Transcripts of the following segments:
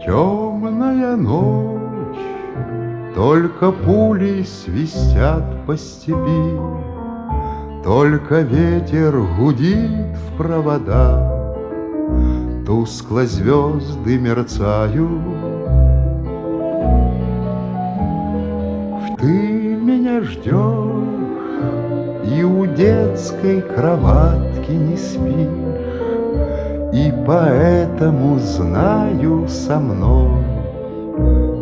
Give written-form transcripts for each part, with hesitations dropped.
Темная ночь, только пули свистят по степи, Только ветер гудит в проводах, Тускло звезды мерцают. Ты меня ждешь И у детской кроватки не спишь, И поэтому знаю со мной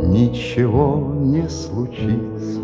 Ничего не случится.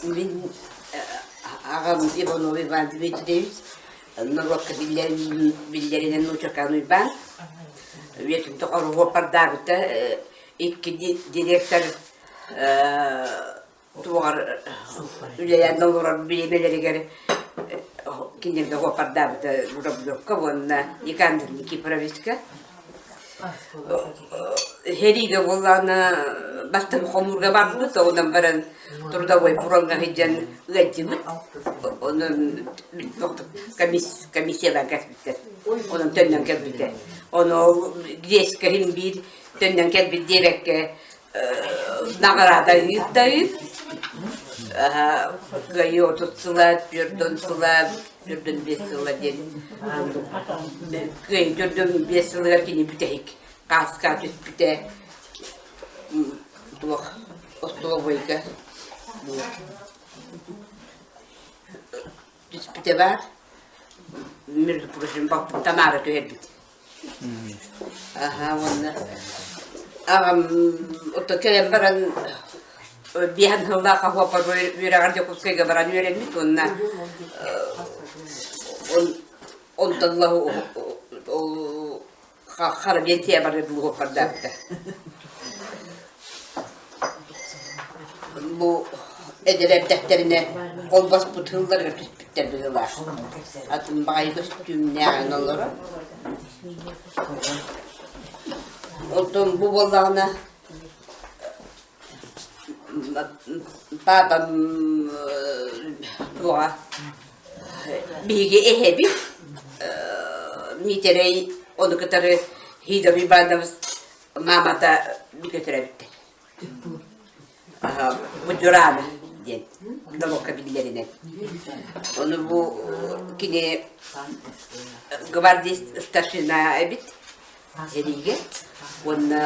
Мин аҕам Иванов Иван Дмитриевич норуокка биллэринэн Нуучакаан Уйбаан үйэтин тухары уоппардаабыта икки директор туоҕар үлэлээн олорор бириэмэлэригэр кинилэргэ уоппардаабыта Журавлевка уонна Никандр Никифоровичка. Сэриигэ буоллаҕына бастакы хомуурга барбыт, онон баран трудовой фроҥҥа сылдьан ыалдьыбыт. Онон комиссиялаан кэлбиттэр. Онон төннөн кэлбитэ. Ону ол Гречка иһин биир төннөн кэлбит диэбэккэ наҕараада ыытта ыыт. Кыайыы 30 сыла, 40 сыла, 45 сыла диэн кыайыы 45 сылыгар кини бүтэһик хааска түспүтэ туох остолобуойга түспүтэ баар между прочим Тамара түһэрбит Аһа уонна аҕам ото кэлэн баран биэһэн сыллаах оһуоппар үөрэҕэр Дьокуускайга баран үөрэммит уонна онтон ол хара биэнсийэ барар уһуоппардаабыта. Бу эдэр эрдэхтэринэ холбоспут сылларыгар түспүттэр быһыылаах. Атын баҕайы көстүүмнээҕин олоро. Онтон бу буоллаҕына паапам туоҕа биһиги эһэбит Миитэрэй ону кытары Сидор Иванович маамата бигэ төрөөбүттэр. Будьураана диэн налогка биллэринэн. Ону бу кини гвардейст старшина эбит сэриигэ уонна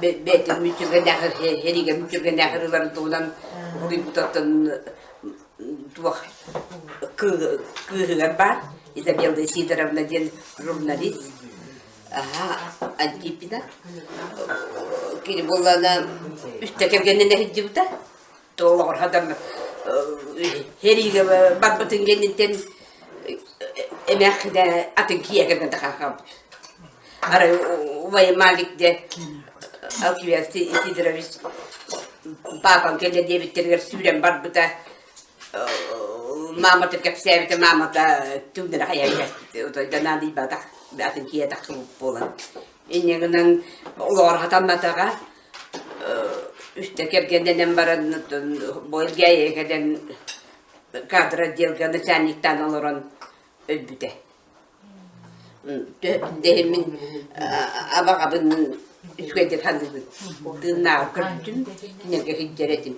бэйэтин мүччүргэннээх сэриигэ мүччүргэннээх ырыыларын туһунан уһуруйбутаттан туох кыыһыгар баар Изабелла Сидоровна диэн журналист Антипина кини буоллаҕына үстэ кэргэнинэн сылдьыбыта олоҕор хатан сэриигэ барбытын кэнниттэн эмээххинэ атын киһи кэргэн хаалбыт арай убайым Малик диэн Алкивиад Сидорович папам кэллэ диэбиттэригэр сүүрэн барбыта Маамата кэпсээбитэ, маамата түҥнэри хайан кэспит, наадыйбатах, атын киһи тахсыбыт буолан. Инньэ гынан олоҕор хатамматаҕа, үстэ кэргэннэнэн баран бу Элгээйигэ кэлэн кадр отделга начальниктаан олорон өлбүтэ. Мин абаҕабын үчүгэйдик саныыбын. Тыыннааҕы көрбүтүм, кинилэргэ сылдьар этим.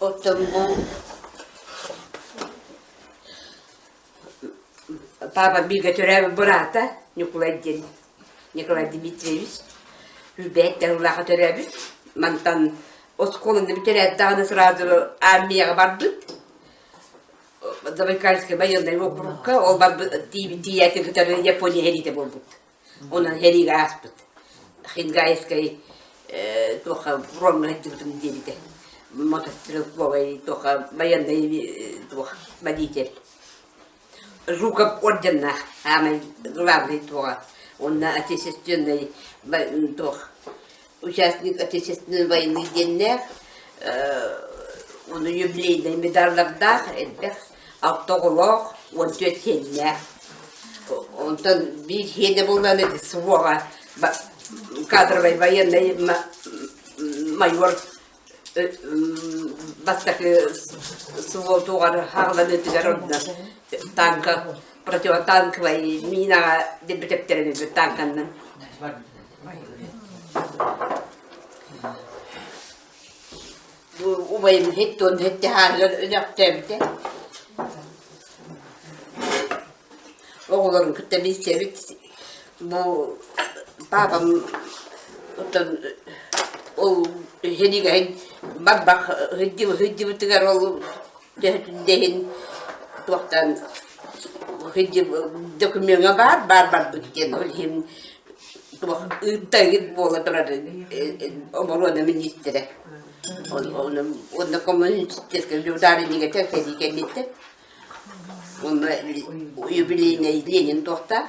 Оттон бу папа бииргэ төрөөбүт быраата Ньукулай диэн Николай Дмитриевич Үрбэт тыллааха төрөөбүт. Мантан оскуоланы бүтэрээт даҕаны сразу армияҕа барбыт. Забайкальскай байыаннай уокурукка ол барбыт тиийээтин кытары Япония сэриитэ буолбут. Онон сэриигэ ааспыт. Хингаевскай туохха фроҥҥа сылдьыбытым диэбитэ. Мотострелковай туохха байыаннай туох водитель. Жуков орденнаах аамай главный туоҕа уонна отечественный туох участник отечественной войны диэннээх уонна юбилейнай медаллардаах элбэх алта оҕолоох 14 сиэннээх онтон биир сиэнэ буоллаҕына ити СВО-ҕа кадровай военный майор бастакы СВО туоҕар хааланыытыгар онно танка противотанковай минаҕа дирбитэптэрин өлбүт танканнан Бу убайым һиттон һиттиһааһыгар өлөхтөөбүтэ. Оҕолорун кытта билсэбит. Бу паапам оттон ол һинигэһин барбах сылдьыбытыгар ол дэһин туохтан докумеҥҥа баар баар барбыт диэн ол иһин туох ыытта буола турар оборуона миниистирэ уонна коммунистическай ударнигата сэрии кэнниттэн уонна юбилейный Ленин туохтаах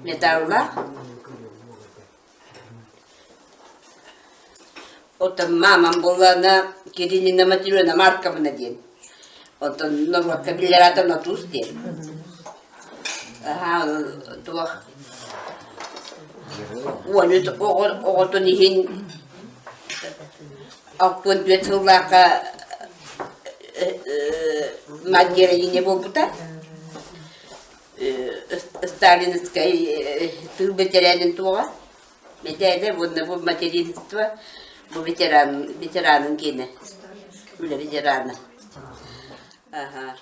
медаллаах Оттон маамам буоллаҕына Кириллина Матрена Марковна диэн. Оттон норуокка биллэр аата Нотуус диэн. Аһаа туох 13 оҕотун иһин 64 сыллаахха мать героиня буолбута. Сталинскай тыыл бэтэрээнин туоҕа. Мэтээлэ уонна бу материнство бу ветеран ветеранын киэнэ үлэ ветерана. Аха.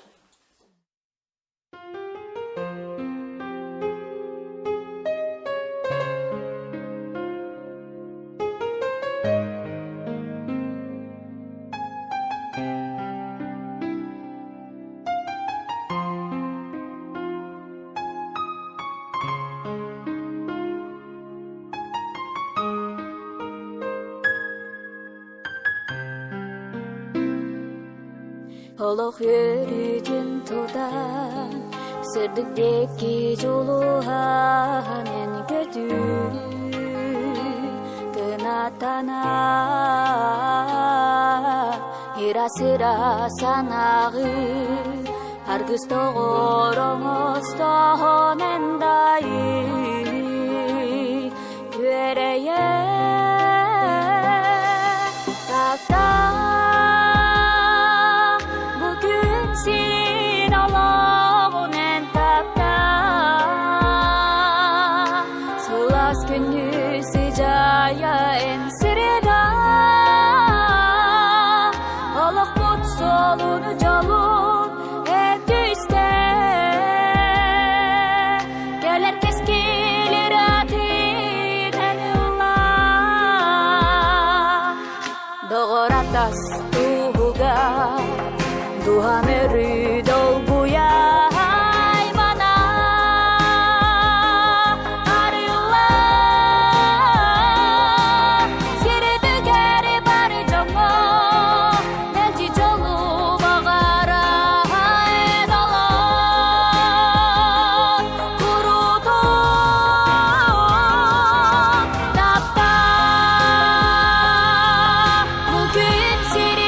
Олох үөрүүтүн тутан, сырдык диэки дьулуһан эн көтүү кынаттана ыра-сыра санааҕы Аргыс доҕор оҥостоһон эндайыы күөрэйэ таптаа бу күн сирин олоҕун эн таптаа сылаас күнү сыдьаайа эн сырыга олохпут суолун дьолун Өтүстэ кэлэр кэскил ырыатын ылла Доҕор атас туһуга дууһам өрүү долгуйа аймана арылла сирдигэр бары дьоҥҥо мэлдьи дьолу баҕаран олор курутун таптаа бу күн сирин.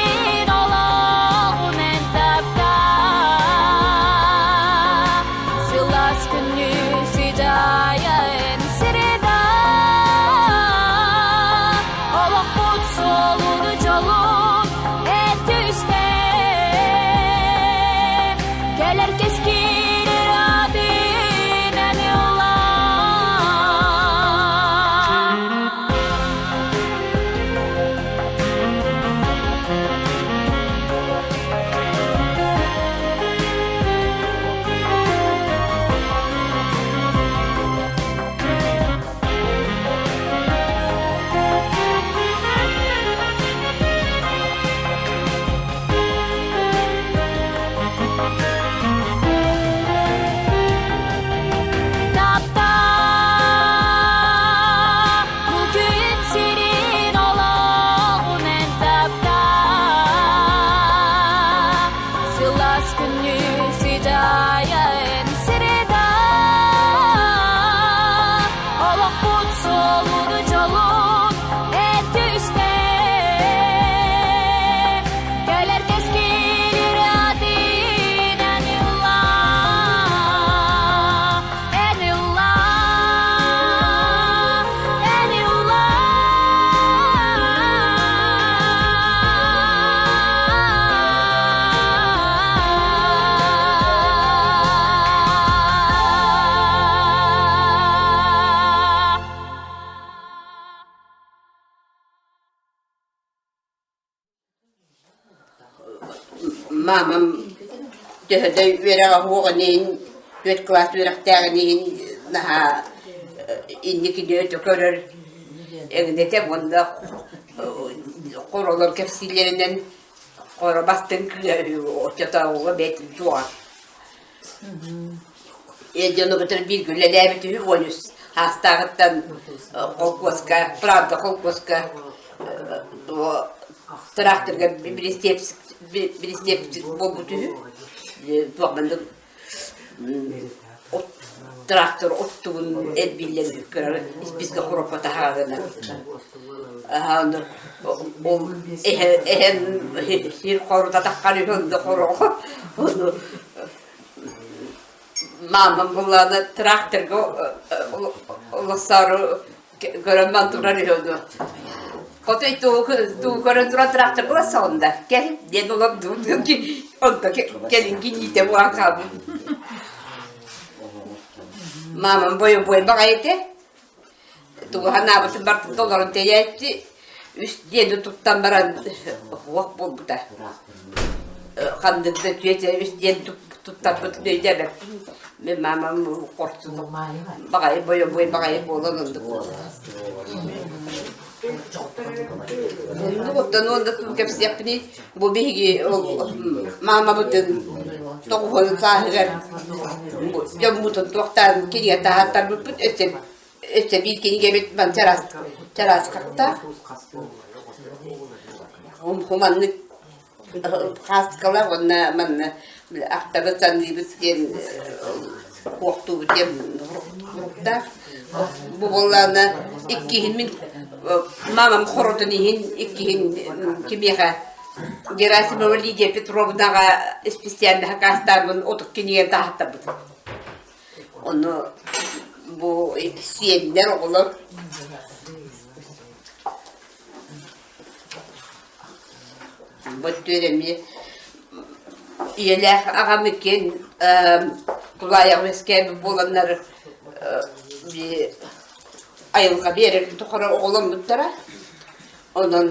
Суолуну дьолун эн түстэ Кэлэр кэскил ырыатын эн ылла Эн ылла Эн ылла Маамам төһө да үөрэҕэ суоҕун иһин, түөрт кылаас үөрэхтээҕин иһин наһаа инникини өтө көрөр эҥинэтэ уонна хоролор кэпсииллэринэн хоро бастыҥ кыыһа үһү оччотооҕуга бэйэтин суоҕа. Дьону кытары бииргэ үлэлээбит үһү 13 саастааҕыттан холкуоска, Правда холкуоска тыраахтырга биристиэпсик буолбут үһү. Туох маннык тыраахтыр оттугун эрбииллэн көрөр испиискэ хороппо таһаарына. Ол эһэм сир хорута таххар үһү онно хороҕо. Ону Маамам буллаҕына тыраахтырга олохсоору көрөн баран турар үһү ону. Хотой туу көрөн туран тыраахтырга олорсоҕун да кэл диэн олордубут онто кэлин киниитэ буолан хаалбыт. Маамам бойобуой баҕайы этэ. Тугу санаабытын барытын толорон тэйээччи үс диэни туттан баран уох буолбута. Ханнык да түөтэ үс диэн туттарбытын өйдөөбөппүн. Мин маамам хорсун баҕайы бойобуой баҕайы буолан оннук. Оннук оттон уонна тугу кэпсиэхпиний бу биһиги маамабытын тоҕуһун сааһыгар дьоммутун туохтаан кинигэ таһааттарбыппыт өссө өссө биир кинигэбит ман чараас чараас хахтаах хуманнык хааскалаах уонна манна ахтабыт саныыбыт диэн куохтуубут диэн уруктаах бу буоллаҕына иккиһин мин мамам хоротун иһин иккиһин кимиэхэ Герасимова Лидия Петровнаҕа исписэлииһэ хакаастаабын отут кинигэ таһааттарбытым. Ону бу сиэннэр оҕолор Бу өттүгэр эмиэ ийэлээх аҕам иккиэн тулаайах үөскээбит буоланнар айылҕа биэрэрин тухары оҕоломмуттара. Онон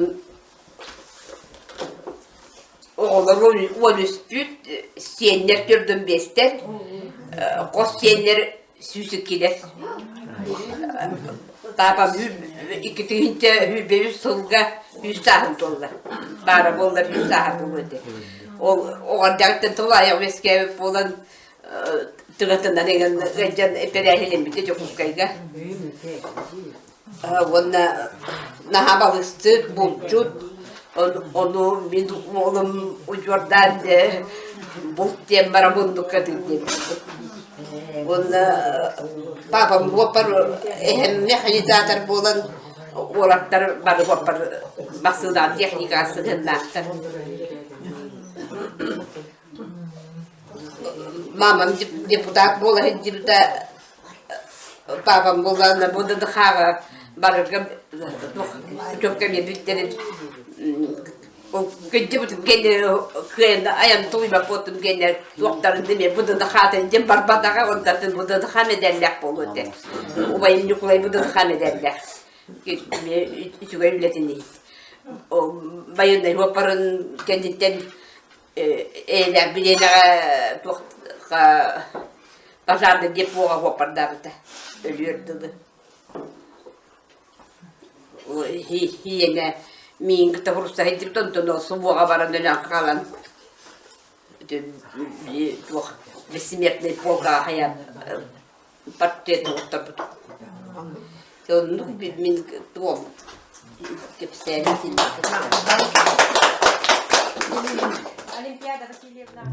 оҕолор уон үспүт, сиэннэр төрдүн биэстэр, хос сиэннэр сүүс иккилэр. Паапам икки тыһыынча сүүрбэ үс сылга үс сааһын туолла. Баара буоллар үс сааһа буолуо этэ. Ол оҕордьаҕыттан тулаайах үөскээбит буолан тыгатынан иҥэн ыалдьан эпэрээһилэммитэ Дьокуускайга. Уонна наһаа балыксыт, булчут, ону мин уолум удьуордаан булт диэн баран муннукка диэн. Уонна папам уоппар эһэм механизатор буолан уолаттар бары уоппар массыынаҕа техникаҕа сыһыаннаахтар. Мамам депутат буола сылдьыбыта Папам буоллаҕына бу да хааҕа барарга путевка биэрбиттэрин кырдьыбытым кэннэ кыайан айан тулуйбаппытым кэннэ туохтарын да эмиэ бу да хаатын дьин барбатаҕа онтон бу да ха мэдэллээх буолуо этэ убайым Ньукулай бу да ха мэдэллээх эмиэ үчүгэй үлэтин иһит байыаннай уоппарын кэнниттэн Эйэлээх билиэнэҕэ туохха пожарный депоҕа уоппардаабыта өлүөр дылы. Хиэнэ миин кытта хурса сылдьыбыт онтон ол субуоҕа баран өлөн хаалан туох бессмертный полкаҕа хайаан портрет оҥотторбут. Оннук мин туом кэпсээним Олимпиада Васильевна.